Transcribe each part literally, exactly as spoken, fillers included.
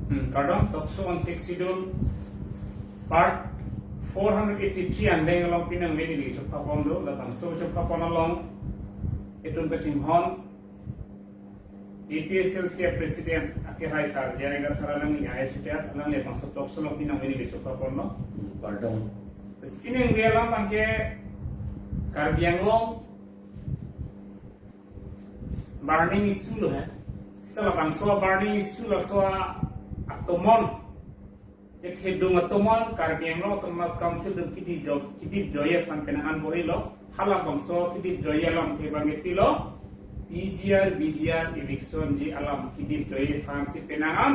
Hmm, kardom, talk show on Sixth Schedule, part four hundred eighty-three angdeng along pini neli chokpapon do, labangso chokpapon along itum kachinghon A P H L C president akehai Sar J I Kathar alangli, I A S retired, alangli labangso talk show along pini neli chokpapon lo. Kardom. Terus pini neli alam abangke Karbi Anglong burning issue lo he. Seta labangso burning issue laso atomon, kethedung atomon Karbi Anglong Autonomous Council atum kidip jo-, kidip joye aphan penang an bor-ilo. Halabangso kidip joye alamthe abangke pilo, P G R, V G R evictionji alam kidip joye aphansi penang an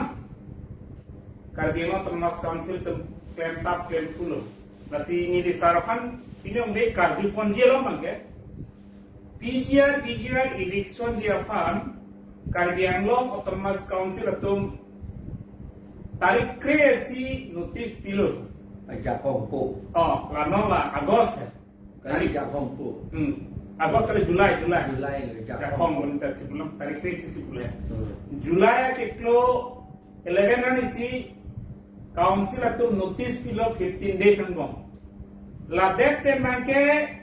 Karbi Anglong Autonomous Council atum klem tap klem pulo. Lasi neli sar aphan pini neli karjuponji alam abangke, P G R, V G R evictionji aphan Karbi Anglong Autonomous Council atum tarik kre-isi notice pilo. Ajakong po. Oh, la non la August he. Kali jakong po. Hmm. August kali July, July. July lo, jakong. Jakong bonta si pulo, tarik kre-isi si pulo. Hmm. July achiklo eleven arnisi council atum notice pilo fifteen days angbong. Ladet pen abangke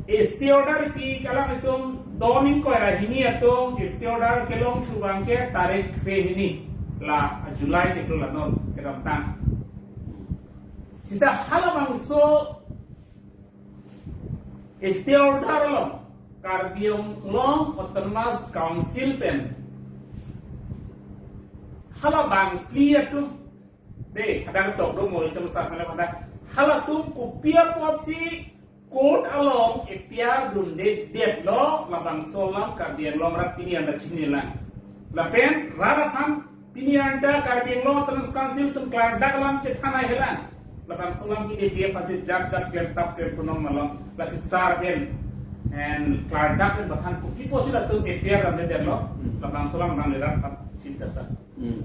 stay order pi kalang itum don ingkoi ra hini atum stay order kelongthu abangke tarik kre-hini la July achiklo la non kedamtang. Seta halabangso stay order along Karbi Anglong Autonomous Council pen halabangpi atum, de, hadak tok do mo itum sa hala pada, halatum kopi apotsi court along F I R dunde detlo, labangso alam Karbi Anglong arat pini anta chinilang. Lapen rat aphan pini anta Karbi Anglong Autonomous Council atum klardak alam chethan nangjilang. Labangso alam kidip joye aphansi jat jat klem tap klem pu non malom. Lasi sar pen en klardak pen bathan kopi apotsi latum F I R dunde detlo. Hmm. Labangso alam nang le rat aphan chinta sa. Hmm.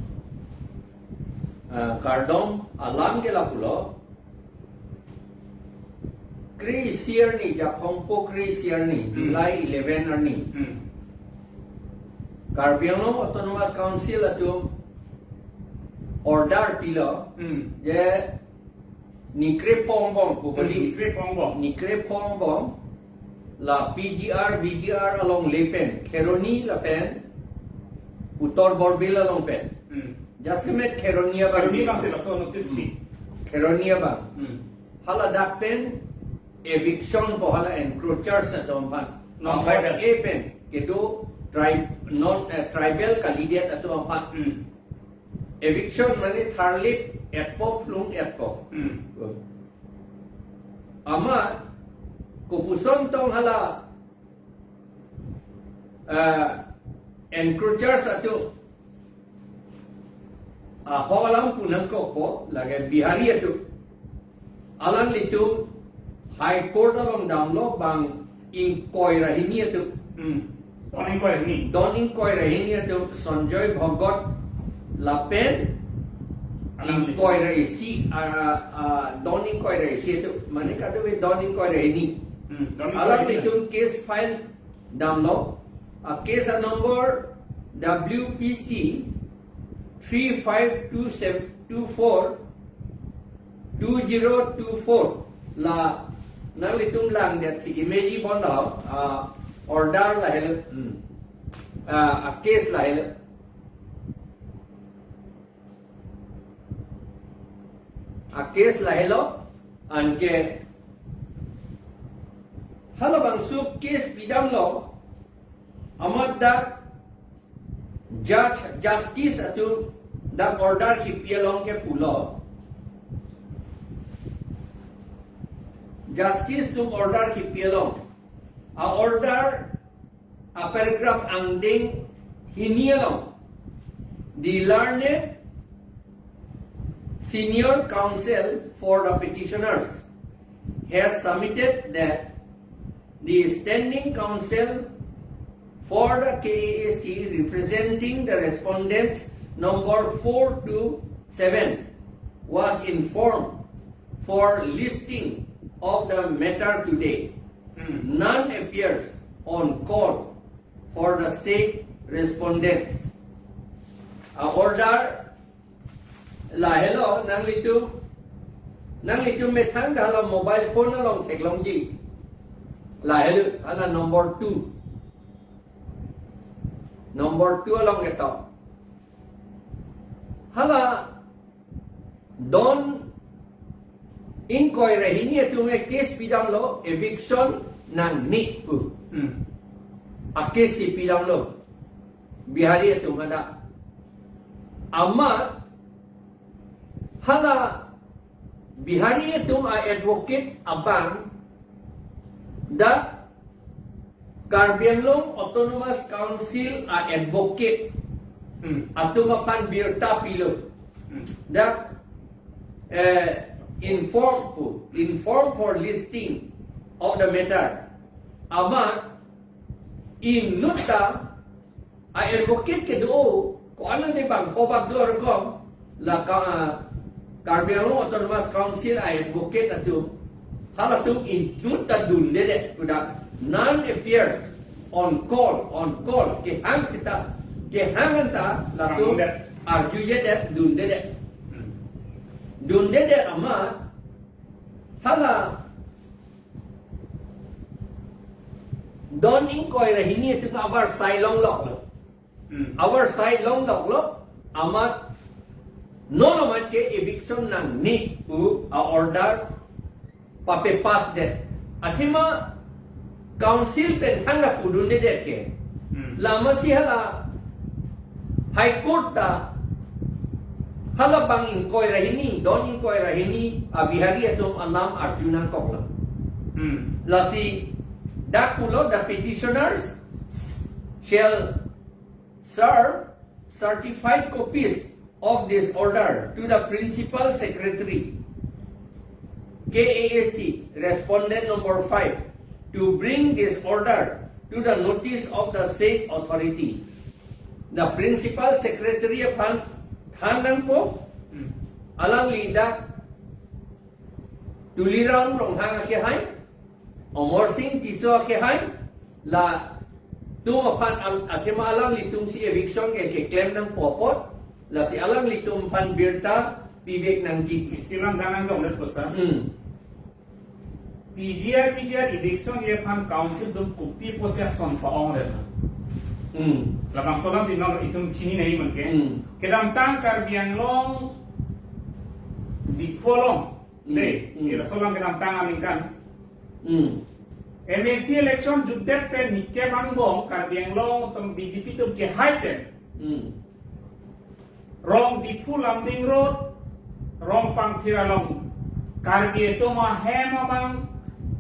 Ah, kardom, alam ke lapulo. Kre-isi arni, jakong po kre-isi arni, Hmm. July eleven arni. Hmm. Karbi Anglong Autonomous Council atum order pilo, Hmm. je ni krephongo angbong, Hmm, kubali ni krephongo angbong. Ni krephongo angbong, la P G R, V G R alongle pen, Kheroni lapen Uttar Borbil along pen. Hmm. Jasemet Kheroni abang. Kheroni abangsi laso notice ni. Kheroni abang. Hmm. Haladak pen eviction po hala encroachers atum aphan. Non tribal. Apot ke pen kedo tri-, non, eh, tribal kalidet atum aphan. Hmm. Eviction mane tharlip etpo plung etpo. Hmm. Amat kopuson tong hala, eh, encroachers atum ahok alam pu nangkokpo, lake Bihari atum. Alanglitum High Court along damlo bang ingkoi ra hini atum. Hmm. Don ingkoi ra hini. Don ingkoi ra hini atum Sanjoy Bhagat lapen Alanglitum. Ingkoi ra isi, ah, ah, don ingkoi ra isi atum. Mane kadokave don ingkoi ra hini. Hmm, don ingkoi ra hini. Alanglitum case file damlo. A case a number W P C three five two seven two four two zero two four. La nanglitum langdet si kemeji pon lo, ah, order lahelo, hmm. Ah, a case lahelo. A case lahelo, anke halabangso case pidamlo, amat dak judge, justice atum dak order kipi along ke pulo. Justice atum order kipi along. A order a paragraph angdeng hini along. The learned senior counsel for the petitioners has submitted that the standing counsel for the K A A C representing the respondents number four two seven was informed for listing of the matter today. Hmm. None appears on call for the said respondents. A order lahelo nanglitum, nanglitum methang hala mobile phone along theklongji. Lahelo, hala number two. Number two along ketok. Hala don ingkoi ra hini atum ke case pidamlo, eviction nangne pu. Hmm. A case si pidamlo Bihari atum hadak. Amat hala Bihari atum a-advocate abang dak Karbi Anglong Autonomous Council a-advocate, hmm, atum aphan birta pilo. Hmm. Dak, eh, inform pu, inform for listing of the matter. Amat inut ta a-advocate kedo, ko-an ante bang, ko bak do arkom, la ka, ah, Karbi Anglong Autonomous Council a-advocate atum, halatum inut ta dundedet, kuda non appears, on call, on call, kehang seta, kehang anta, latum dundedet, arjujedet, dundedet. Hmm. Dundedet amat, hala don ingkoi ra hini atum avarsai longloklo. Hmm. Avarsai longloklo, amat non amat ke eviction nangne pu a-order pape-pass det. Athema council pen thangta pudundedet ke. Hmm. Lama si hala High Court ta hala bang ingkoi ra hini, don ingkoi ra hini, a-Bihari atum alam arju nangkoklo. Hmm. Lasi dak pulo, the petitioners shall serve certified copies of this order to the Principal Secretary, K A A C, respondent number five, to bring this order to the notice of the said authority. The Principal Secretary aphan than nangpo, hmm, alangli dak Tuliram Ronghang akehai, Amar Sing Tisso akehai, latum aphan al-, athema alanglitum si eviction ke keklem nangpo apot, lasi alanglitum aphan birta pivek nangji. Isi alam than nangjongdet pusa. Hmm. P G R, P G R eviction aphan council atum kopi pusi ason pa-ongdet. Hmm. Labangso alam si non itum chini nangji abangke. Hmm. Kedamtang Karbi Anglong Diphu along. Hmm. Dei, hmm, ira solam kedamtang aningkan. Hmm. M A C election jutdet pen nikep angbong Karbi Anglong atum B J P atum kehai pen. Hmm. Rong Diphu Lumding Road, Rongpangthir along Karbi atum ahem abang,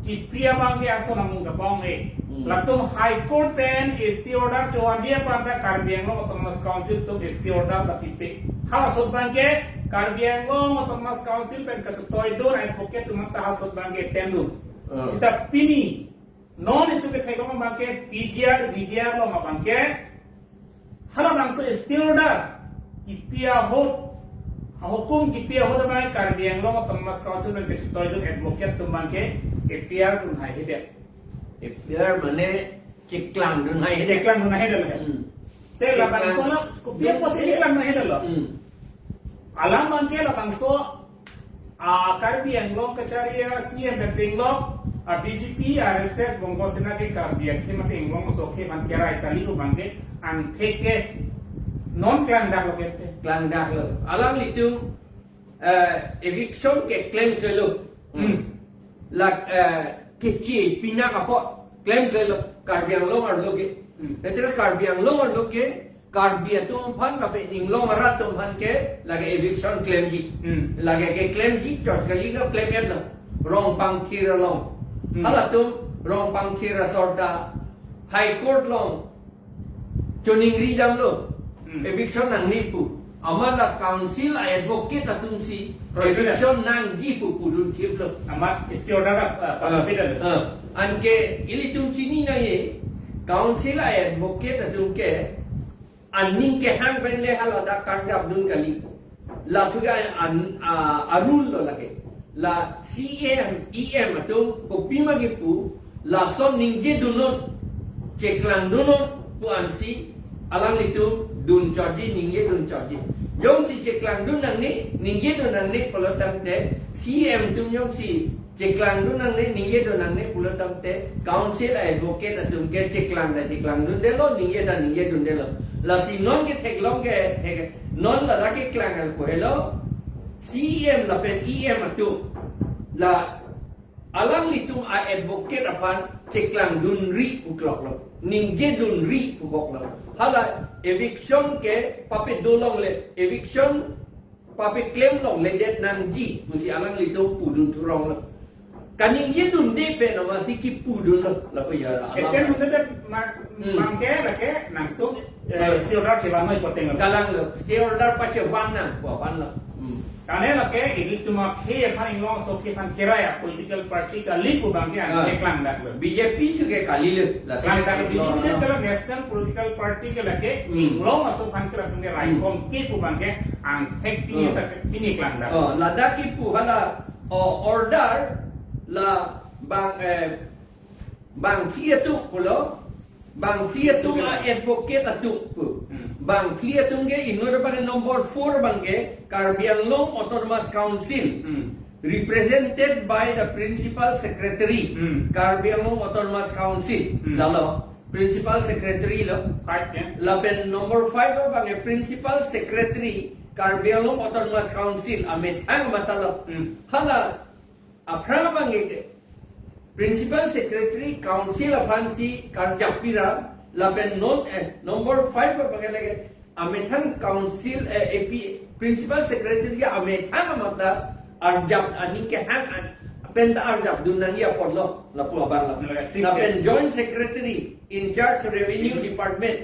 kipi abang ke ason amung kapong e. Hmm. Latum High Court pen stay order chowanji aphan ta Karbi Anglong Autonomous Council atum stay order ta pipe. Halaso abangke Karbi Anglong Autonomous Council pen kachetoidun advocate atum ta halaso abangke temdun. Ah. Seta pini non itum ketheklong abangke P G R, V G R along abangke halabangso stay order kipi ahut, ahukum kipi ahut abangke Karbi Anglong Autonomous Council pen kachetoidun advocate atum abangke F I R dunhaihedet. F I R mane cheklangdunhaihedet. Cheklangdunhaihedet. Hmm. Te labangso cheklang, na, kopi apotsi dun, cheklangdunhaihedet lo. Hmm. Alam abangke labangso, ah, Karbi Anglong kachari a C M pen chenglok, ah, B J P, R S S, Bongo Sena ke Karbi akhei mate Anglong aso akhei aphan kerai kali pu abangke angthek ke non klangdaklo ke te. Klangdaklo. Alanglitum, eh, eviction ke klemklelo. Hmm. La, eh, kechi pinak apot klemklelo Karbi Anglong arlo ke. Hmm. Betul Karbi Anglong arlo ke Karbi atum aphan kape Anglong arat atum aphan ke lake eviction klemji. Hmm. Lake keklemji chot kali lo, klemlo. Rongpangthir along. Hmm. Halatum Rongpangthir asor ta High Court along choningri damlo. Hmm. Eviction nangne pu. Amat la council a-advocate atum si prohibit, eviction nangji pu pudun thiplo. Amat stay order, ah, ah, prohibit lo. Ah. Anke ilitum chini nangji, council a-advocate atum ke aning kehang pen le hala dak karjapdun kali. Latum ke an, a, a-rule lo lake. La C M, E M atum kopima kipu, lason ningjedunnon, cheklangdunnon pu ansi alanglitum dun chotji, ningje dun chotji. Jongsi cheklang dun nangne, ningje dun nangne pulo tangte, C M atum jongsi cheklang dun nangne, ningje dun nangne pulo tangte, council advocate atum ke cheklang ta cheklang dundelo, ningje ta ningje dundelo. Lasi non ke theklong ke, thek, non la ra keklang al ko helo, C M lapen E M atum la alanglitum a-advocate aphan cheklang dunri pu kloklo, ningje dunri pu kloklo. Hala eviction ke pape dolongle, eviction pape klem longledet nangji pusi alanglitum pudun thuronglo. Kaningje dunde pen amatsi kipudunlo, lapu ya. Etem alam dunde ma-, Hmm. Bangke lake nangtum, eh, Hmm. stay order chelang noi poteng lo. Kalanglo, stay order pachevan nang, pu aphanlo. Hmm. Tane lake ilitum akhei aphan, Inglong aso akhei aphan kerai a-political party kali pu bangke Ah. angke klangdaklo. B J P chu ke kalilo. Lake Klangdak B J P Inglong ke lo. National political party ke lake Hmm. Inglong aso aphan ke latum ke Hmm. raikom ke pu bangke angthek pini Hmm. ta pini klangdak. Oh, ladak kipu hala, oh, order la bang, eh, bangphli atum pulo, bangphli atum a-advocate atum pu. Hmm. Bangphli atum ke inut abang number four bangke Karbi Anglong Autonomous Council, Hmm. represented by the Principal Secretary, Hmm. Karbi Anglong Autonomous Council. Hmm. Lalo, Principal Secretary lo. Five, ya. Lapen number five lo bangke Principal Secretary Karbi Anglong Autonomous Council, amethang matalo. Hmm. Hala aphrang abangke Principal Secretary Council aphansi karjap pira, lapen non, eh, number five abangke lake amethang Council, eh, A P, Principal Secretary ke amethang amata arjap aning kehang an, pen ta arjap dun nangji apotlo, lapu abang la. Lake six, Lapen eh. Joint Secretary in charge Revenue Department,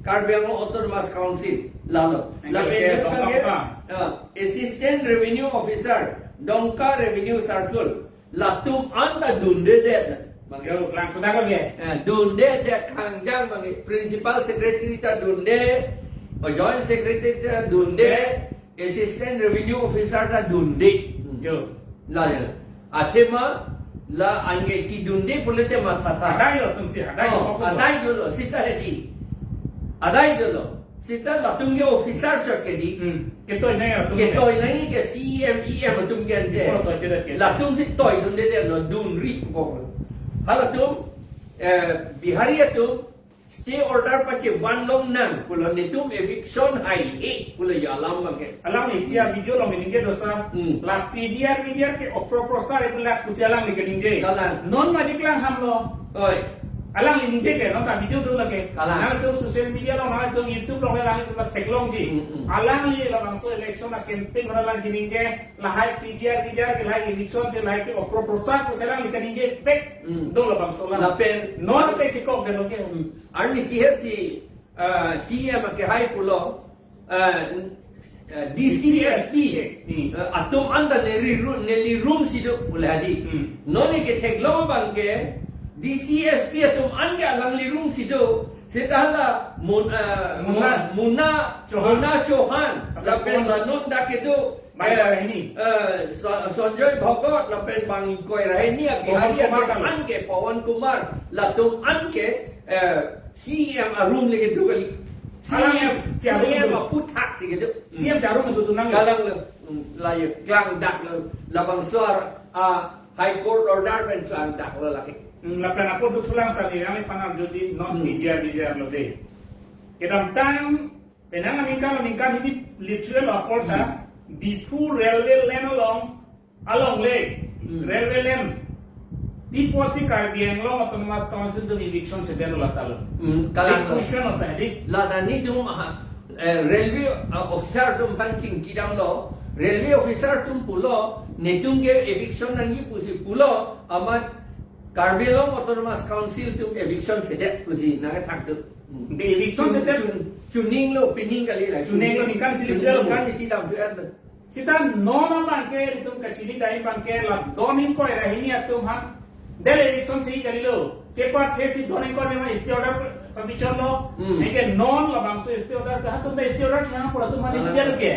Karbi Anglong Autonomous Council, lalo. Thank you. Lapen Okay, Dongka abangke, Dongka. Ah, Assistant Revenue Officer, Dongka Revenue Circle, latum an ta dundedet. Yo, klang kuda ko ye? Eh, dundedet kangjang bangke. Principal Secretary ta dunde, oh, Joint Secretary ta dunde, Assistant Revenue Officer ta dunde. Yo. La ya. Athema la anke kedunde pulote mathatha. Adai lo atumsi, adai Oh, lo, adai dolo, seta hedi. Adai dolo. Seta latum ke officer chot ke di. Hmm. Ketoi nangji latum ke. Ketoi nangji ke C M, E M atum ke ante. Oh, toi ke ke. Latumsi toi dundedetlo, dunri kok. Halatum, eh, Bihari atum stay order pachevan longnang pulo, netum eviction haihe pulo ya alam bangke. Alangli isi a-video along ningje do sir. Hmm. La P G R, V G R ke oproprosar ipulak pusi alangli keningje. Kalang. Non maji klang ham lo. Oi. Alangli ningje ke, non ta video do lake. Kalang. Nangtum social media along, nangtum YouTube along, nangtum theklongji. Hmm, hmm. Alangli labangso election a-campaign along alangli keningje, lahai P G R, V G R ke lahai eviction si lahai ke oproprosar pusi alangli keningje vek. Hmm. Do labangso la. Lapen. Non te chikok de lo ke. Hmm. Arnisi he si, ah, C M ke hai pulo, ah, ah, D C S P, Hmm. ah, atum an ta neli ru-, neli rumsi do pule hadi. Hmm. Non ke theklong bangke D C S P atum an ke alangli rumsi do. Seta hala Mun-, ah, Muna. Muna, Chauhan. Muna Chauhan. Lapen Lapen la non dak kedo. Bang Rahini. Eh, Sa-, Sanjay Bhagat lapen bang ingkoi Rahini a Pawan Bihari Kumar atum kan. An ke Pawan Kumar latum an ke, eh, C M arum le kedo kali. Alang C M, C M C M arum. Aphuthak si kedo. C M si arum kedo tunang. Kalang lo, hmm, la ya klangdak lo, labangso a, ah, High Court order pen klangdak lo lake. Hmm, lapen apot duk sulang sali, yang panar jodi non Hmm. P G R, V G R lo de. Kedamtang penang aningkan, aningkan hini literal apor ta, Hmm. Diphu railway line along, along le, Hmm. railway line. Di apotsi Karbi Anglong Autonomous Council atum eviction sedetlo latalo. Hmm, kalang. Big question hota hai di. La netum, ah, eh, railway, ah, officer atum aphan chingkidamlo, railway officer atum pulo, netum ke eviction nangji pusi pulo, amat Karbi Anglong Autonomous Council atum eviction sedet pusi nangkethak do. Hmm. The eviction Chun-, sedet. Chun-, chuninglo, pining kali la. Chuninglo, ningkan isi Chun-, chelo. Ningkan isi dam tu er do. Seta non abangke itum kachini dai bangke la don ingkoi Rahini atum aphan. Del eviction si kalilo. Kepathe si don ingkoi memang stay order pa-, pabichon lo. Hmm. Eke non labangso stay order ta hatum ta stay order chang pura atum aphan Ah. Bijar ke.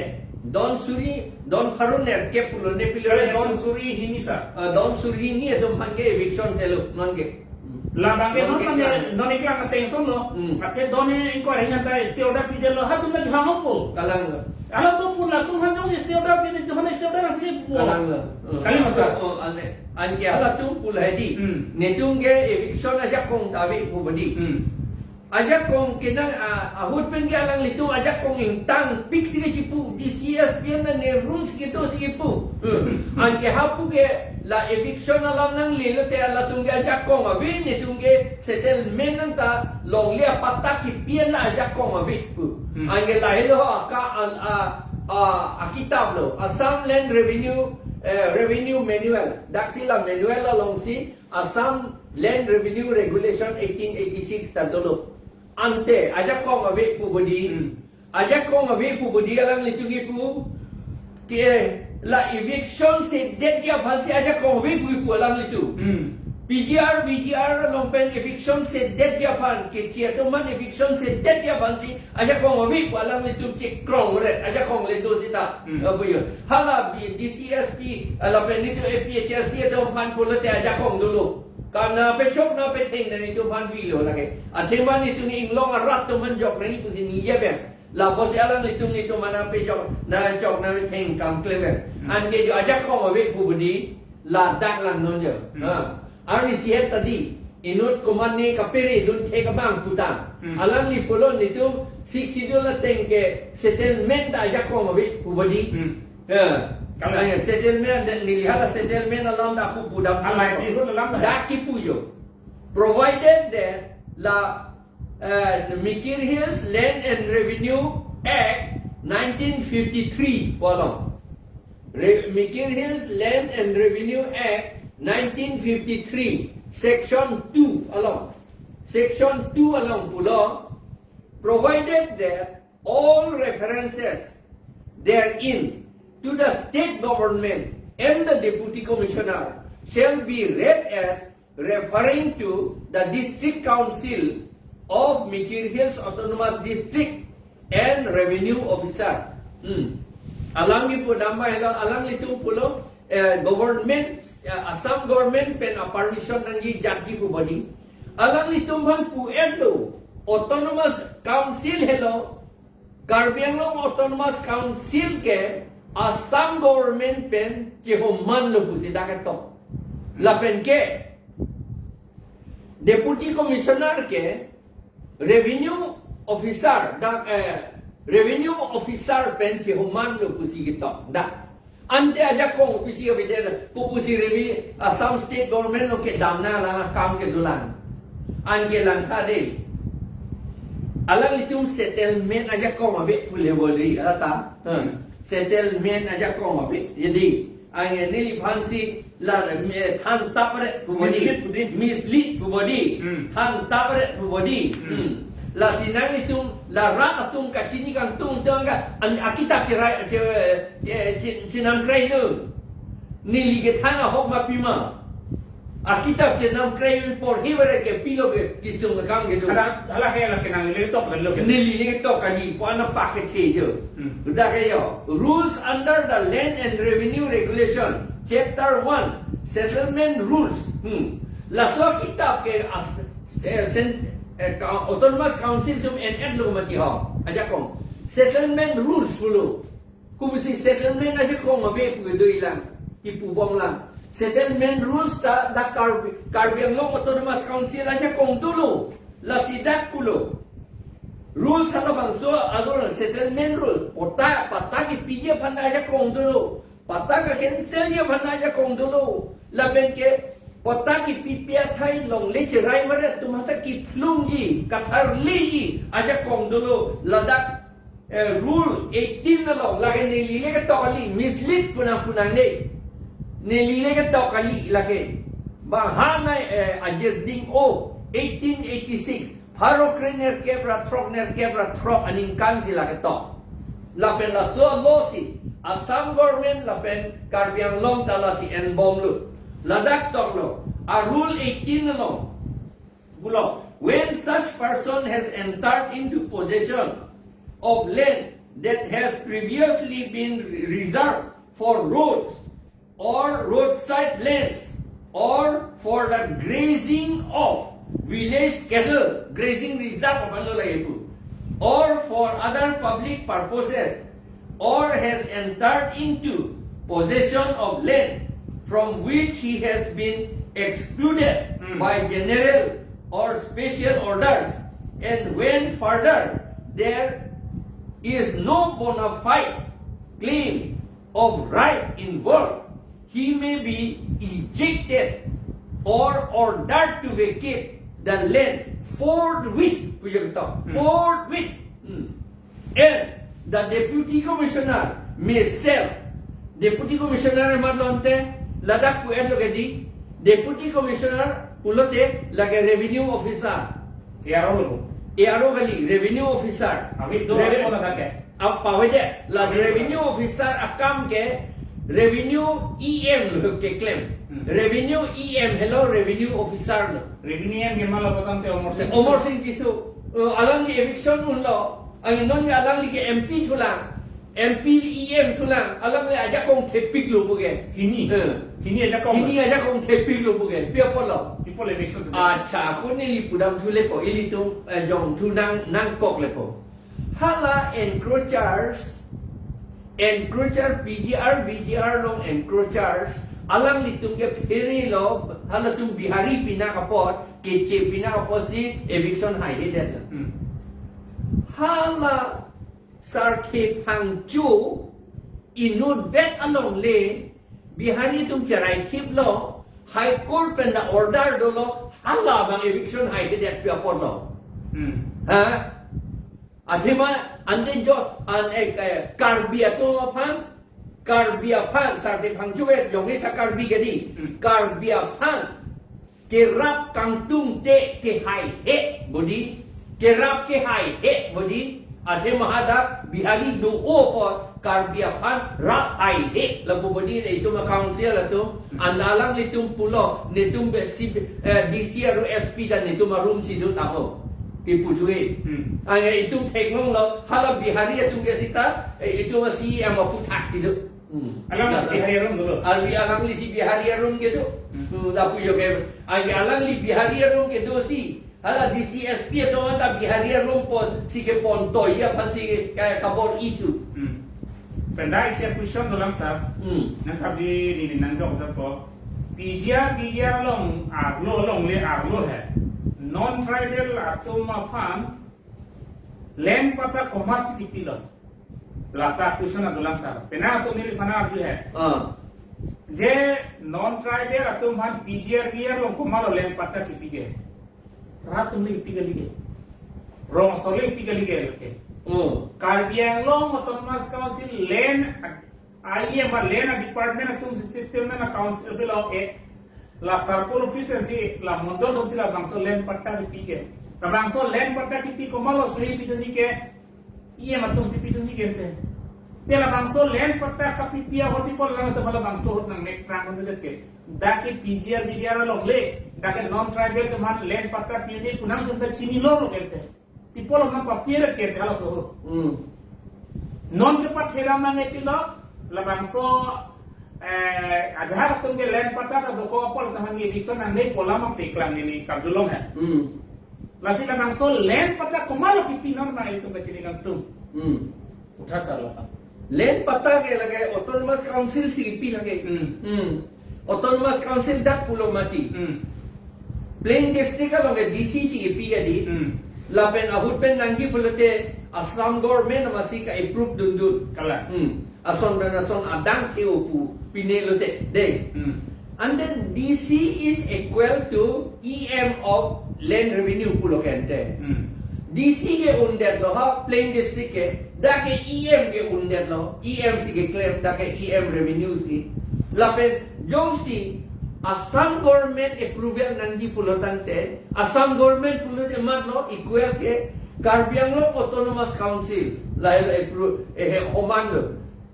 Don suri, don pharo nerkep pulo ne pilo Kare ne don atum. Suri hini sa. Ah, don suri hini atum aphan ke eviction telo, non ke. Hmm. Labangke Non non ke abangke klang. Non iklang attention lo. Hmm. Athe don ingkoi Rahini ta stay order bijalo hatum ta Kalang po. Kalang lo. Halatum pu latum han jongsi stay order pi, jongsi stay order pi pu. Kalang lo. Kali masa. Oh, ane. Anke halatum pu lahai di. Hmm. Netum ke eviction ajakong ta ave pu badi. Hmm. Ajakong ke nang, ah, ahut pen ke alanglitum ajakong ingtangpik si kechipu, D C S P na ne room si kedo si kepu. Hmm. Anke hapu ke la eviction alam nangle lote halatum ke ajakong ave, netum ke settlement nangta longle apatta kepi an ajakong ave pu. Hmm. Anke lahelo aka an a, a, akitap lo, Assam Land Revenue, eh, Revenue Manual. Daksi la manual alongsi Assam Land Revenue Regulation eighteen eighty-six ta dolo. Ante ajakong ave pu badi. Hmm. Ajakong ave pu badi alanglitum kipu. Ke la eviction sedetji aphansi ajakong ave pu kipu alanglitum. Hmm. P G R, V G R along pen eviction sedetji aphan, keche atum aphan eviction sedetji aphansi ajakong ave pu alanglitum chekrong ret, ajakong le do seta. Hmm. Apo yo. Hala B-, D C S P, lapen netum A P H L C atum aphan pulote ajakong dolo. Karna pechok na petheng na netum aphan avelo lake. Athema netum inglong arat atum aphan jok nangji pusi ningje pen. Lapusi alanglitum netum aphan pechok na chok na petheng kam klem pen. Hmm. Anke jo ajakong ave pu badi ladak langnon jo. Hmm. Ha. Arnisi het ta di. Inut komatne kapere dun thek abang putang. Hmm. Alangli pulo netum Sixth Schedule ateng ke settlement ta ajakong ave pu badi. Hmm. Ya. Kalang. Ay, settlement, dan neli hala settlement alam ta aku pudam. Alai pi hut alam ta. Dak kipu jo. Provided that la, eh, Mikir Hills Land and Revenue Act nineteen fifty-three pu along. Re-, Mikir Hills Land and Revenue Act nineteen fifty-three, Section two along. Section two along pulo, provided that all references therein to the state government and the deputy commissioner shall be read as referring to the District Council of Mikir Hills Autonomous District and Revenue Officer. Hmm. Alang kipu damba helo, alanglitum pulo, eh, government, eh, Assam government pen a-permission nangji jatji pu badi. Alanglitum aphan pu-etlo, Autonomous Council helo, Karbi Anglong Autonomous Council ke Assam government pen chehoman lo pusi dak ketok. Lapen ke Deputy Commissioner ke revenue officer, dak, eh, revenue officer pen chehoman lo pusi ketok. Dak. Ante ajakong pusi abide pu pusi revi Assam State Government lo kedam na lang akam kedolang. Anke langtha de. Alanglitum settlement ajakong ave pu le bol ri, ala ta. Hmm. Settlement ajakong ave. Jadi, anke neliphansi la, eh, than tap ret pu badi. Mislead pu di. Mislead pu badi. Hmm. Than tap ret pu badi. Hmm. Hmm. Lasi nanglitum, la rat atum kachini kangtung tang ka, an, akitap cherai, che, che, che, chenam krai lo. Neli kethan ahok ma pima. Akitap chenam krai lo, porhi vare ke pilo ke kesung akam kedo. Hala, hala he la kenang le tok lo ke. Neli le tok kali, ko ana pak kethe jo. Hmm. Udah ke yo. Rules under the Land and Revenue Regulation, Chapter one, Settlement Rules. Hmm. Laso akitap ke as, eh, sen, eh, ka-, Autonomous Council atum en-etlo mati ho. Ajakong. Settlement Rules pulo. Kopusi settlement ajakong ave pu kedo ilang. Kipu bomlang. Settlement Rules ta dak Karbi, Karbi Anglong Autonomous Council ajakong dolo. Lasi dak pulo. Rules halabangso along settlement rule. Patta, patta kepiji aphan ajakong dolo. Patta ka-cancelji aphan ajakong dolo. Lapen ke patta kepipi athai longle cherai vare atum hadak kephlungji, katharliji ajakong dolo. Ladak, eh, rule eighteen along, lake neli le ketok kali, mislead pu nang pu nang de. Neli le ketok kali lake. Bang ha nai, eh, ajirding o, eighteen eighty-six. Pharo kre nerkep ra throk, nerkep ra throk aningkan si la ketok. Lapen laso alosi Assam government lapen Karbi Anglong ta lasi en bomlo. Ladak toklo. A-rule eighteen along pulo, when such person has entered into possession of land that has previously been re-, reserved for roads or roadside lands or for the grazing of village cattle, grazing reserve aphanlo lake pu. or for other public purposes, or has entered into possession of land from which he has been excluded Hmm. by general or special orders, and when further there is no bona fide claim of right involved, he may be ejected or ordered to vacate the land forthwith. Pujo to, Hmm. Forthwith. Hmm. And the deputy commissioner may sell. Deputy commissioner amat lo ante, ladak pu-et lo ke di. Deputy commissioner pulote lake revenue officer. Aro lo. Aro kali, revenue officer. Abi do Re- ale mo ladak ke. Ap pawede, la revenue officer akam ke revenue E M lo keklem. Hmm. Revenue E M helo revenue officer lo. Revenue E M ke ma lo patang te Omor Sing. Omor Sing Tisso, uh, alangli eviction unlo, ang non ke alangli ke M P thulang, M P E M thulang, alangli ajakong thepik lo puke. Hini. Eh. Hini ajakong. Hini ajakong thepik lo puke. Pi apotlo? People eviction. Acha, ako neli pudam thu lepo, ilitum, eh, jong thu nang, nangkok lepo. Hala encroachers, encroacher P G R, V G R along encroachers, alanglitum ke phere lo, halatum Bihari pinak apot, Keche pinak apotsi eviction haihedet lo. Hmm. Hala Sarthe Phangcho inutvet alongle Bihari atum cherai khip lo, High Court pen ta order dolo, hala abang eviction haihedet pi apotlo. Hmm. Ha? Athema ante jo an ek, eh, Karbi atum aphan, Karbi aphan, Sarthe Phangcho ke jongni ta Karbi ke di, Hmm. Karbi aphan kerap kangtung te kehaihe bodi, kerap kehaihe bodi, athema hadak Bihari do-o apot Karbi aphan rap haihe lapu bodi, itum a-council atum, an alanglitum pulo, netum be si, eh, D C aru S P ta netum arum si do tabo. Kipu thui. Hmm. Anga itum theklonglo, hala Bihari atum ke sita, eh, itum a-C E M aphuthak si do. Hmm. Alang si Bihari arum dolo. Albi alangli si Bihari arum kedo. Hmm. Hmm, lapu jo ke. Agi alangli Bihari arum kedo si. Hala D C S P atum ta Bihari arum ponsi kepon toya aphansi ke kabor-i tu. Hmm. Pen dai isi a-question dolang sir. Hmm. Nangkabidi neli nangjok jatpo. P G R, P G R along, arlo alongle arlo he. Non-tribal atum aphan land patta komatsi kipilo. Last question adolang sir. Penang atum neliphan arju he. Ah. Je non-tribal atum aphan P G R, P G R along komatlo land patta kipi ke? Rat atum le kipi kali ke. Rong asor le kipi kali ke. Oh. Karbi Anglong Autonomous Council land, I E M land department atum si settlement council below e. La circle office si la mondol atum si labangso land patta kipi ke. Labangso land patta kipi komatlo suri pidunji ke? E M atum si pidunji ke te. Te labangso land patta kapipi ahut pi apot lang atum labangso ahut nangmek prang atum ke. Dak ke P G R, P G R alongle, dak ke non-tribal atum aphan land patta pi ne pu nangtum ta chinilo lo ke te. Pi apot lang papi re ke te halaso ahut. Hmm. Non ke pathera mangai pilo, labangso, eh, ajahak atum ke land patta ta dokok apot ta hangge dison nangne pola mak si klang neli karjulong he. Hmm. Lasi labangso land patta komatlo kipi non ma itum kachini kangtung. Hmm. Utha salo. Land patta ke lake Autonomous Council si kipi lake. Hmm. Hmm. Autonomous Council dak pulo mati. Hmm. Plain district along ke D C si kipi ke di. Hmm. Lapen ahut pen nangji pulote Assam government amatsi ka-approve dundun. Kalang. Hmm. Ason pen ason adang theo pu pine lote. Dei. Hmm. And then D C is equal to E M of land revenue pulo ke ante. Hmm. D C ke undetlo ha plain district ke, dak ke E M ke undetlo, E M si keklem, dak ke E M revenue si. Lapen jongsi Assam government approval nangji pulo tangte, Assam government pulote matlo equal ke Karbi Anglong Autonomous Council, lahelo approve, eh, homan lo.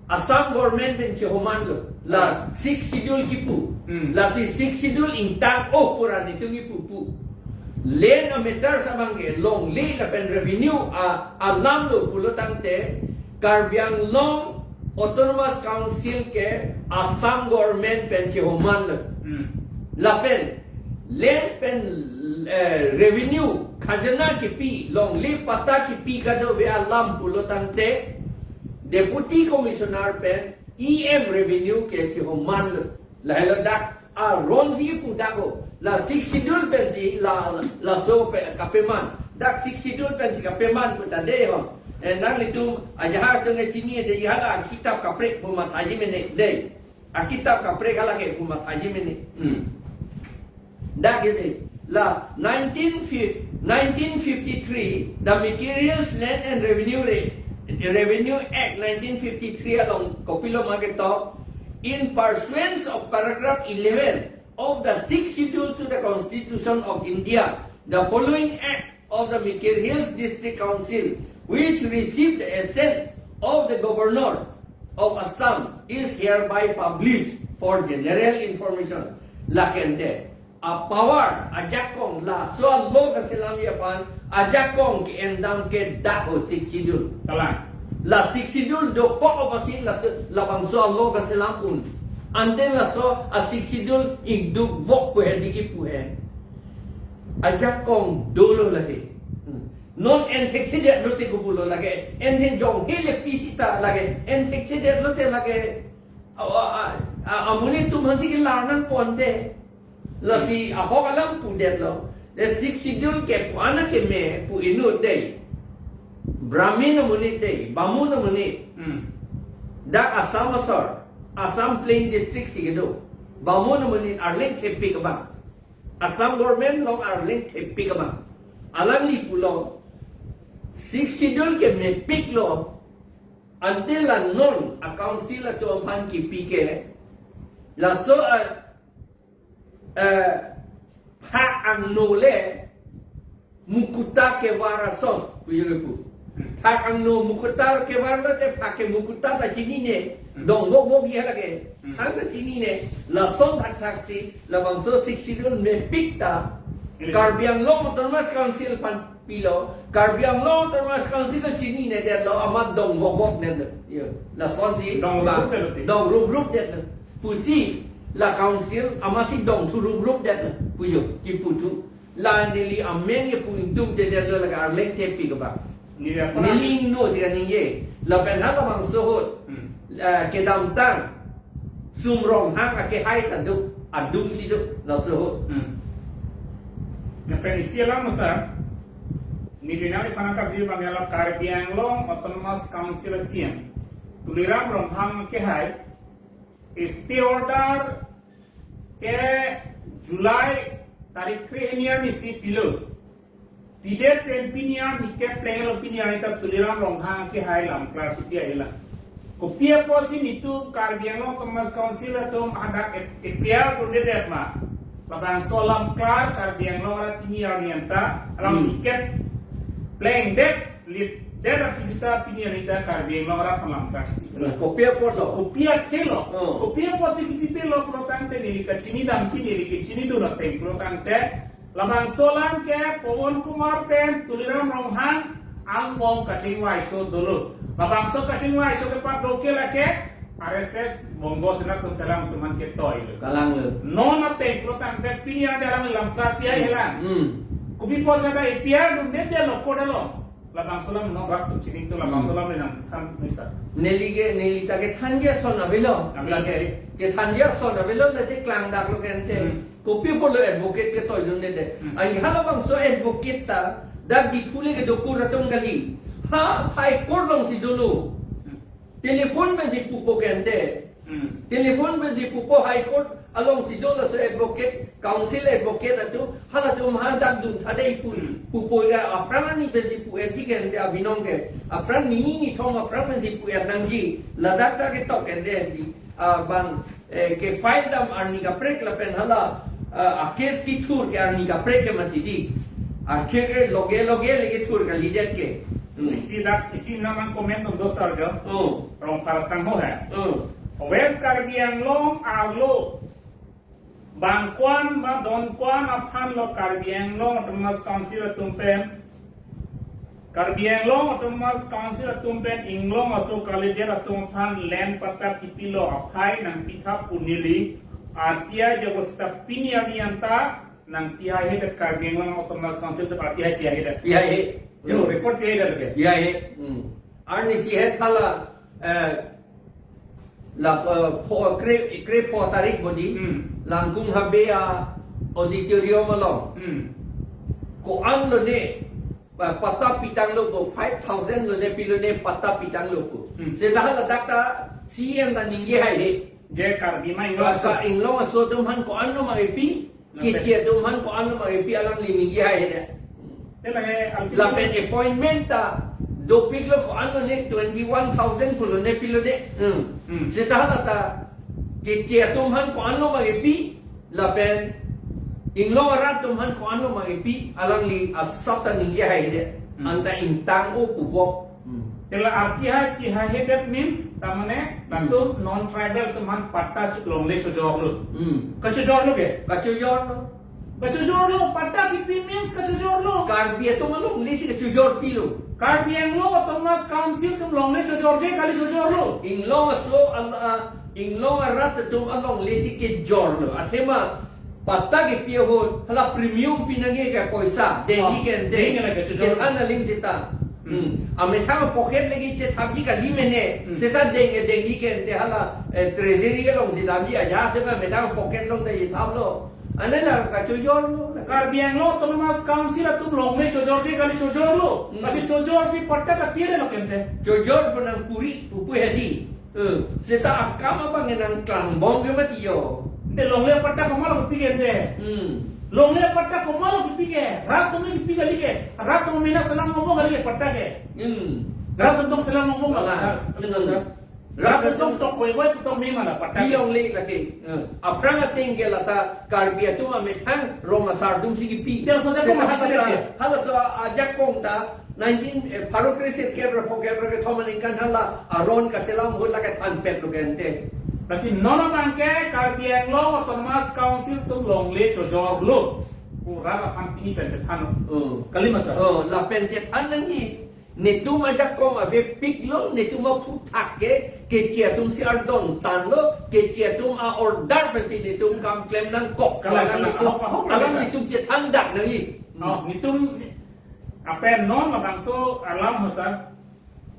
Assam government pen chehoman lo. La Sixth Schedule kipu. Hmm. Lasi Sixth Schedule ingtang-o pu ra netum kipu pu. Land a-matter abang ke longle lapen revenue a, alam lo pulo tangte Karbi Anglong Autonomous Council ke Assam government pen chehoman lo. Hmm. Lapen Land pen, eh, revenue, khajana kipi, longle patta kipi kadokave alam pulo tangte, Deputy Commissioner pen E M Revenue ke chihoman lo. Lahelo dak aron si pu dak ho. La Sixth Schedule pensi la, laso pe kapeman. Dak Sixth Schedule pensi kapeman pu ta dei ho. Eh, nanglitum ajahak atum ke chini dei, hala kitap kaprek pu mathaji mene dei. Akitap kaprek hala ke pu mathaji mene. Hmm. Dak ini la nineteen fifty, nineteen fifty-three, the Mikir Hills Land and Revenue Re-, Revenue Act nineteen fifty-three along kopilo ma ketok, in pursuance of paragraph eleven of the Sixth Schedule to the Constitution of India, the following act of the Mikir Hills District Council, which received the assent of the Governor of Assam, is hereby published for general information. Lake ante, a power, ajakong, laso a-law kaselamji aphan, ajakong ke-endam ke dak ho Sixth Schedule. Kalang. La Sixth Schedule dokok apotsi la, labangso a-law kaselam un. Ante laso a-Sixth Schedule ingduk vok pu he diki pu he. Ajakong dolo lake. Hmm. Non en thekthedet lote ko pulo lake. En thek jong hele pi sita lake. En thekthedet lote lake. A, a, a, a, amonit atum aphansi kelar nangpo ante. Lasi ahok alam pudetlo. The Sixth Schedule ke pu ana keme pu inut dei. Brahmin amonit dei, Bamun amonit. Hmm. Dak Assam asor, Assam Plain District si kedo. Bamun amonit arleng thepik abang. Assam government along arleng thepik abang. Alangli pulo, Sixth Schedule ke mepiklo, ante la non a-council atum aphan kipi ke, laso a, eh, phak angno le mukuta kevar ason, puyo ke pu. Phak angno mukuta kevar lote phak ke mukuta ta chinine, dong vok vok ya lake. Hmm. Hang ta chinine, lason thakthak si, labangso Sixth Schedule mepik ta, Karbi Anglong Autonomous Council aphan pilo, Karbi Anglong Autonomous Council ta chininedetlo, amat dong vok vokdetlo. Yo, lasonsi, dong rup rup detlo te. Dong rup rup detlo. Pusi, la council, amatsi dong thu rup rup detlo. Puyo, kipu thu. La neli amen ke pu ingdukdetlo lake arleng thepik abang. Neli ako na. Neli ingno si kaningje. Lapen halabangso ahut. Hmm. Eh, kedamtang. Sum Ronghang akehai ta do. Adung si do. Laso ahut. Hmm. Lapen isi alam masa. Neli nangliphan nangkapji abang ya la Karbi Anglong Autonomous Council a-C E M Tuliram Ronghang akehai. Stay order ke July tarik kre-hini arnisi pilo. Pidet pen pini arni keplenglo, pini arni ta Tuliram Ronghang akehai lam klar si pi ahilang. Kopi apotsi nelitum Karbi Anglong Autonomous Council atum hadak ep-, epiar dundedet ma. Labangso lam klar Karbi Anglong arat pini arni anta alam Hmm. tiket plengdet, lipdet aphi sita pini arni ta Karbi Anglong arat alam klar si. Nah, kopi apotlo? Kopi akhelo. Oh. Kopi apotsi kipi pilo pulo tangte neli kachinidam, neli kachinidun ateng pulo tangte, labangso alam ke Pawan Kumar pen Tuliram Ronghang angbong kachingvaiso dolo. Labangso kachingvaiso ke padok ke lake R S S Bongo Sena atum selam atum aphan ketoilo. Kalanglo. Non ateng pulo tangte pini arni alam lam klar pi ahilang. Hmm. Kopi apotsi ta epiar dundedet lo kodalo. Labangso alam non rat atum chini thu labangso Hmm. alam le nangthan misa. Neli ke, neli ta kethanji ason avelo. Avelo. Neli ke, kethanji ason avelo, neli klang daklo ke ante. Hmm. Kopi apotlo advocate ketoidundedet. Hmm. Anke halabangso advocate ta, dak Diphu le kedo kur atum kali. Ha, High Court alongsi dolo. Hmm. Telephone pensi pupo ke ante. Hmm. Telephone pensi pupo High Court alongsi do laso advocate, council advocate atum, halatum hadak dun thade ipun. Hmm. Pupo ya aphrang ani pensi pu-etji ke ante abinong ke. Aphrang nini nithom aphrang pensi pu-et nangji. Ladak ta ketok ke ante di, ah, bang, eh, ke file dam arni kaprek lapen hala, ah, a-case kithur ke arni kaprek ke mati di. Akhir ke loge loge le kethur kalidet ke. Hmm. Isi dak, isi namang comment on dos arjo. Oh. Rongphar sangho hai. Oh. West Karbi Anglong arlo bang ko-an ba don ko-an aphan lo Karbi Anglong Autonomous Council atum pen. Karbi Anglong Autonomous Council atum pen inglong aso kalidet atum aphan land patta kipilo aphai nangpitha pu neli. Atia jago sita pini arni anta Nang P I A det, Karbi Anglong Autonomous Council atum P I A, P I A det. P I A. Jo, record P I A det ke. P I A. Hmm. Arnisi het hala, eh, la, eh, pho, kre, kre pho tarik bodi. Hmm. Langkung Habe a auditorium along. Hmm. Ko-an lone, eh, patta pitanglo ko, five thousand lone pilone patta pitanglo ko. Hmm. Seta hala dak ta C M ta ningje haihe. Je Karbi ma Inglong aso. Karbi Inglong aso atum aphan ko-an lo ma kepi, Kiti atum aphan ko-an lo ma kepi alangli ningje haihe. Te lake alpi lapen appointment ta dopiklo ko-an lone twenty-one thousand pulo ne pilo de. Hmm. Hmm. Seta hala ta kiti atum aphan ko-an lo ma kepi, lapen Inglong arat atum aphan ko-an lo ma kepi, alangli asap ta ningje haihe. Hmm. Anta ingtang o pubok. Hmm. Te la arti hai, P I A det means, ta mane, hmm, latum non-tribal atum aphan patta chot longle chojorlo. Hmm. Kachojorlo ke? Kachojorlo. Kachojorlo, patta kipi means kachojorlo. Karbi atum alongle si kachojor pilo. Karbi Anglong Autonomous Council atum longle chojorje kali chojorlo. Inglong aso al, ah, Inglong arat atum alongle si kejorlo. Athema patta kepi ahut, hala premium pinangji ke poisa, dengji, oh, ke ante. Dengji lake, chojor. Chethan aling seta. Hmm. Hmm. Amethang pocket lagi chethapji kali mene. Hmm. Seta deng, dengji ke ante hala, eh, treasury along si damji aja, athema amethang pocket along ta chethaplo. Ane la kachojorlo. Karbi Anglong Autonomous Council atum longle chojorje kali chojorlo. Hmm. Lasi chojor si patta ta pire lo ke ante. Chojor pu nangpuri, pupu hedi. Eh, seta akam abang nangklangbom ke mati jo. Ante longle patta komat lo kepi ke ante. Hmm. Longle patta komat lo kepi ke. Rat atum kepi kali ke. Rat atum mena selam ngomong kali ke patta ke. Hmm. Rat atum selam ngomong kali. Kalang. Ras, kali, hmm, sir. Rat atum tok koi koi tok mema la patta ke. Bilongle lake. Eh, aphrang ateng ke lata Karbi atum amethang rong asar atum si kepi. Dia saja kong hati dia. Halaso ajakong ta nineteen, eh, pharo kre sirkep ra phokep ra kethom aningkan hala aron kaselam ahut lake thanpetlo ke ante. Lasi non abang ke Karbi Anglong Autonomous Council atum longle chojorlo. Pura lapan pini pen chethan. Hmm. Kali ma sir. Oh, lapen chethan nangji. Netum ajakong avepiklo, netum aphuthak ke, kiti atum si ardon tanglo, kiti atum a-order pensi netum kam klem nangkok. Kalang, kalang, netum, ahok, ahok, kalang, kalang. Netum chethan dak nangji. Oh, netum, apen non labangso alam hosa.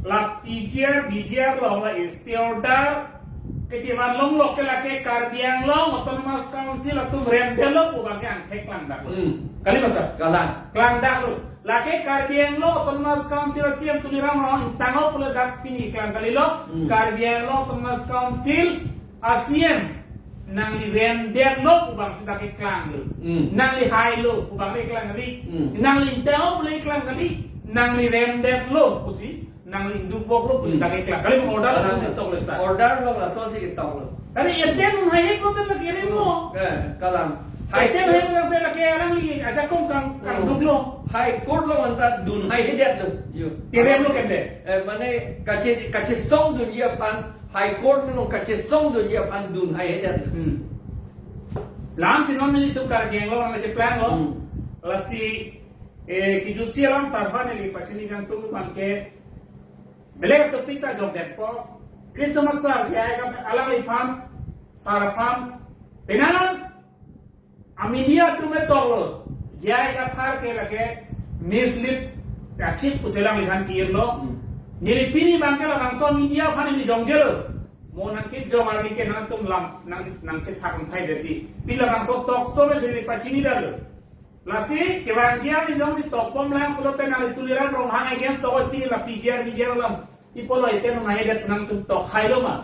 La P G R, V G R along la stay order kechevan longlok ke lake Karbi Anglong Autonomous Council atum remdetlo pu abang ke angthek klangdaklo. Hmm. Kali ma sir? Kalang. Klangdaklo. Lake Karbi Anglong Autonomous Council a-C M Tuliram Ronghang ingtang-o pule dak pini keklang kalilo. Hmm. Karbi Anglong Autonomous Council a-C M nangli remdetlo pu abang si dak keklanglo. Hmm. Nangli hailo pu abang keklang kali. Hmm. Nangli ingtang-o pule keklang kali. Nangli remdetlo pusi. Nangli dupoklo pusi, hmm, dak keklang. Kali order, kalang, lason si ketok le sir. Order lo lason si ketoklo. Kali ete dun haihe pulote lake rimlo. Eh, kalang. Ete dun haihe pulote lake alangli ajakong kang, kang, hmm, duklo. High Court along anta dun haihedetlo. Jo. Keremlo ke ante. Eh, mane kache, kachesongdunji aphan, High Court along kachesongdunji aphan dun haihedetlo. Hmm. La-an si non nelitum Karbi Anglong nangcheplanglo. Hmm. Lasi, eh, kejutsi alam sar aphan neli pachini kangtung abang ke Belek topic ta jokdetpo. Ilitum asar J I Kathar alangliphan, sar aphan. Penang a-media atum etoklo. J I Kathar ke lake mislead kachip pusi alangliphan ke-irlo. Hmm. Neli pini abang ke labangso media aphan neli jongjelo. Mo nangkejong arni ke nangtum lam, nang, nangchethak nangthai detji. Pini labangso talk show pensi neli pachinidetlo. Lasi kevangji arni jongsi tokbomlang pulote nangli Tuliram Ronghang against tokoi, pini la P G R, V G R alam. Pi apotlo ete dun haihedet nangtum tok hailo ma?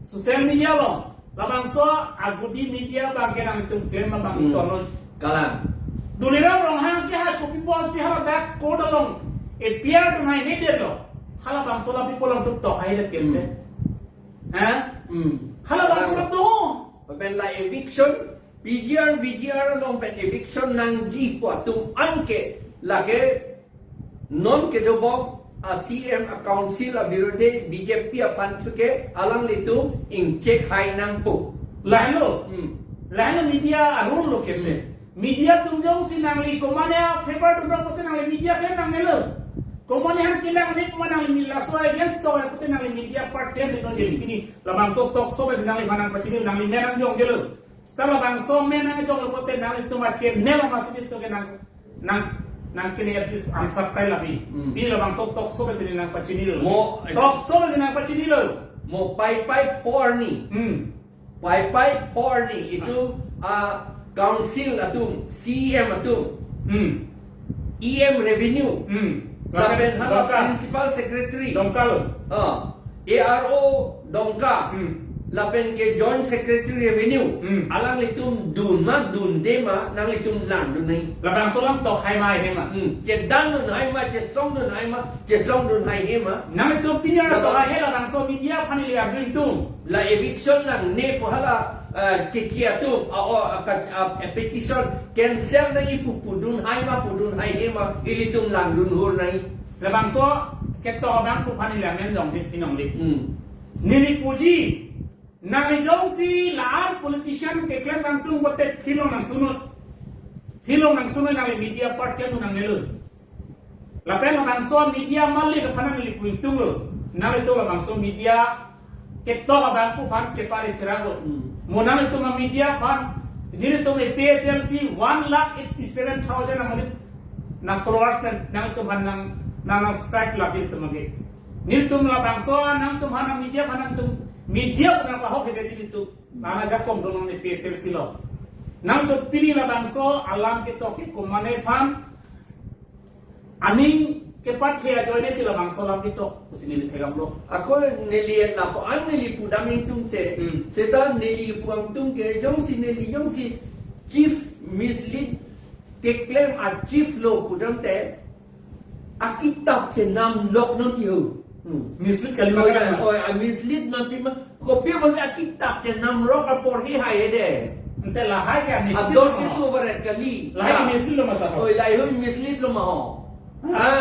Social media along. Labangso agudi media abang ke nangtum klem abang, hmm, tolon. Kalang. Tuliram Ronghang ke ha kopi pusi haladak court along A P R dun haihedetlo. Halabangso la pi apot nangtum tok haihedet ke ante. Hmm. Ha? Hmm. Halabangso, kalang, la to. Lapen la eviction, P G R, V G R along pen eviction nangji pu atum anke lake non kedobom a-C M a-council abirudhe B J P aphan thuke alanglitum ingchek hai nangpo. Lahelo. Hmm. Lahelo media arun lo keme. Media atum jongsi nangli komane a-favor atum rap pote nangli media klem nangnelo. Komane aphan kelang ne komane nangli media laso against to pote nangli media part ten de non, hmm, pini labangso talk show pensi nangliphan nangpachini nangli me nangjongjelo. Seta labangso amen nangchoklo pote nanglitum a-channel amatsi nelitum ke nang nang nang kene at least unsubscribe labi. Hmm. Pini labangso talk show pensi neli nangpachinilo. Mo- Talk show pensi nangpachinilo. Mo paipai pho arni. Hmm. Paipai pho arni. Itum, ah, council atum, C E M atum. Hmm. E M revenue. Hmm. Lapen hala Dongka. Principal secretary. Dongka lo. Ah, A R O Dongka. Hmm. Lapen ke joint secretary revenue. Hmm. Alanglitum dun ma dunde ma nanglitum langdun nai. Labangso alam tok hai ma he ma. Hmm. Chedang dun hai ma, chesong dun hai ma, chesong dun hai he ma. Nanglitum pini arat tok hai he labangso media aphan ili arju ingtung. La eviction nangne pu hala, eh, kechi atum, a, o, a, ka, a, a petition cancel nangji pu pudun hai ma, pudun hai he ma, ilitum langdun hur nai. Labangso ketok abangphu aphan ili amen jong di pinong di. Hmm. Neli puji, nangli jongsi la-an politician keklem nangtung pote thilong nangsunut. Thilong nangsunut nangli media part ke nangnelo. Lapen labangso media malik aphan nangli pu ingtunglo. Nanglitum labangso media ketok abangphu aphan chepari sirang lo. Hmm. Mo nanglitum a-media aphan, nelitum A P H L C one lakh eighty seven thousand amonit nang followers pen nanglitum aphan nang nang nang strike lagi tum age. Nelitum labangso nangtum aphan media aphan nangtum media aphan nangpahok hede ji nelitum. Nang ajakong dong nang A P H L C lo. Nangtum pini labangso alam ketok ke komatne aphan aning kepathe ajoine si labangso alam ketok pusi neli thekdamlo. Ako neli lapu-an neli pudam ingtung te. Hmm. Seta neli pu ingtung ke jongsi neli jongsi chief mislead keklem a-chief lo pudam te akitap chenam lok non ti ho. Hmm. Mislead kali ma. Oh, ya, oh, a-mislead ma pi ma. Kopi ma akitap chenam lok apor hi hai de. Ante lahai ke mislead. Ador lo ke ma. Subaret kali. Lahai ke mislead lo ma sa. Oh, lahai ho mislead lo ma ho. Ha?